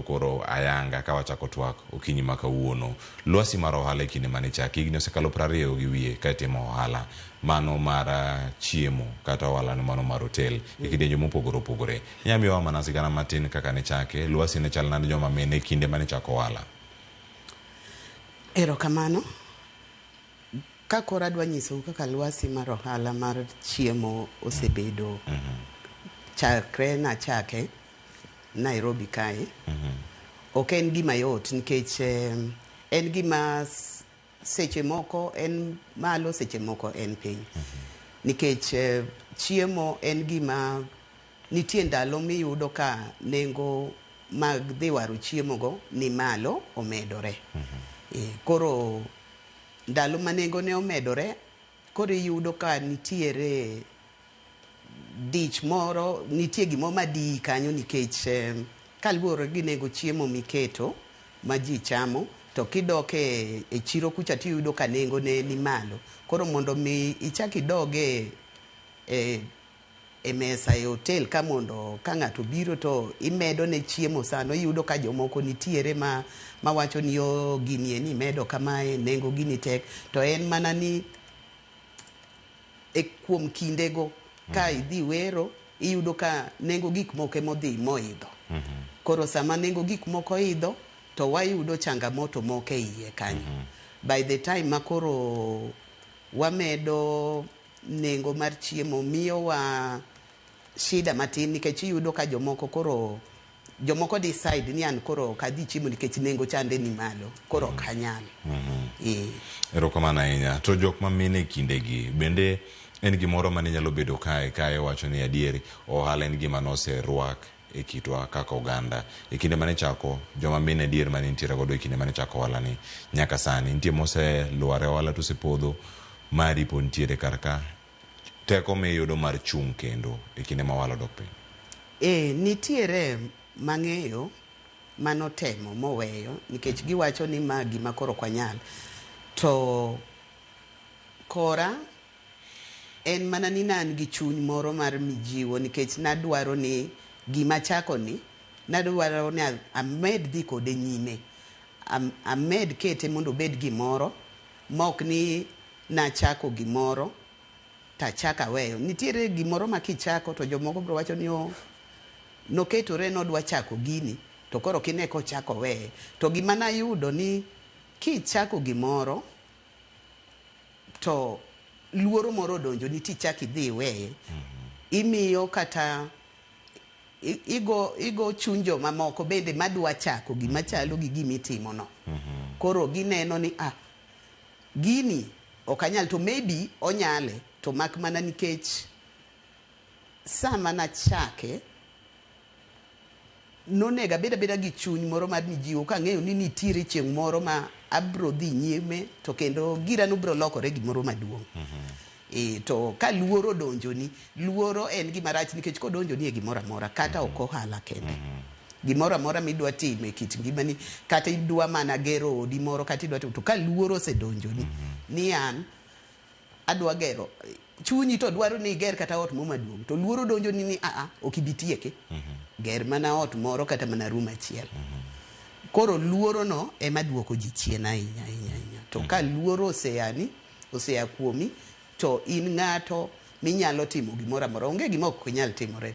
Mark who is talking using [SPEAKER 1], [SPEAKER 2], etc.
[SPEAKER 1] koro ayanga ka wachako twak okinyi ma kawuono. Lwasi mar ohala e kinde mane ichake, higni osekalo 20 gi wiye ka itimo ohala mano mar chiemo kata ohala mano mar hotel e kidienje mopogore opogore. Inyalo miyowa mana sigana matin kaka nichake, lwasi ne chal nade joma mine e kinde mane ichako ohala?
[SPEAKER 2] Erokamano. Ka koro adwa nyisou kaka lwasi mar ohala mar chiemo osebedo chakre nachake Nairobi kae, ok en gima yot nikech en gima seche moko en malo seche moko en piny. Nikech chiemo en gima nitie ndalo miyudo ka nengo mag dhi waro chiemo go ni malo omedore. Koro ndalo ma nengo ne omedore, koro iyudo ka nitiere dich moro, nitie gimoro madiyi kanyo nikech kaluwore gi nengo chiemo miketo ma ji chamo, to kidok e chiro kucha tiyudo ka nengo ne ni malo. Koro mondo mi ichak idog e mesa e hotel ka mondo ka ng'ato biro to imedo ne chiemo sano, iyudo ka jomoko nitiere ma wacho ni o gini en imedo kamae, nengo gini tek, to en mana ni e kuom kindego ka idhi wero iyudo ka nengo gik moko emodhi moidho. Koro sama nengo gik moko idho to wayudo changamoto moko e iye kanyo. By the time ma koro wamedo nengo mar chiemo miyowa shida matin nikech iyudo ka jomoko koro jomoko decide ni an koro ok adhi chiemo nikech nengo chande ni malo, koro ok anyal.
[SPEAKER 1] Erokamano ahinya. To jok ma mine e kindegi, bende en gimoro mane nyalo bedo kae wacho ni adier ohala en gima noserwak e kitwa kaka oganda. E kinde mane chako, joma mine adier mane nitiere godo e kinde mane chako ohala ni nyaka sani, nitie moselwar e ohala to osepodho, mari pod nitiere kar ka. Teko miyudo mar chung' kendo e kinde ma ohala odok piny?
[SPEAKER 2] Nitiere mang'eyo manotemo moweyo nikech giwacho ni ma gima koro ok wanyal. To kora en mana ni ne an gi chuny moro mar mijiwo nikech nadwaro ni gima achako ni nadwaro ni amed dhi kode nyime. Amed kete mondo obed gimoro ma ok ni nachako gimoro tachako aweyo. Nitiere gimoro ma kichako to jomoko biro wacho ni oh, noketore nodwa chako gini to koro kine kochako oweye. To gima nayudo ni kichako gimoro to luoro moro odonjoni tichako idhi iweye, imiyo kata igo chuny jomamoko bende madwa chako gima chalo gi gimitimono. Koro gineno ni ah, gini ok anyal, to maybe onyale, to mak mana nikech sama nachake nonego abed abeda gi chuny moro mar mijiwo kang'eyo ni nitiere chieng' moro ma abro dhi nyime to kendo girano bro lokore gimoro maduong'. To ka luoro odonjoni, luoro en gima rach nikech kodonjoni e gimoro amora, kata ok ohala kende. Gimoro amora midwa timo e kit ngimani, kata idwa mana gero odi moro, kata idwa timo, to ka luoro osedonjoni, ni an adwa gero, chunyi to dwaro ni iger kata ot moro maduong', to luoro donjoni ni aa, ok ibi tieke. Ger mana ot moro kata mana room achiel. Koro luoro no ema duoko ji chien ahinya ahinya ahinya. To ka luoro oseani, osea kuomi, to in ng'ato minyalo timo gimoro amora. Onge gima ok nyal timore.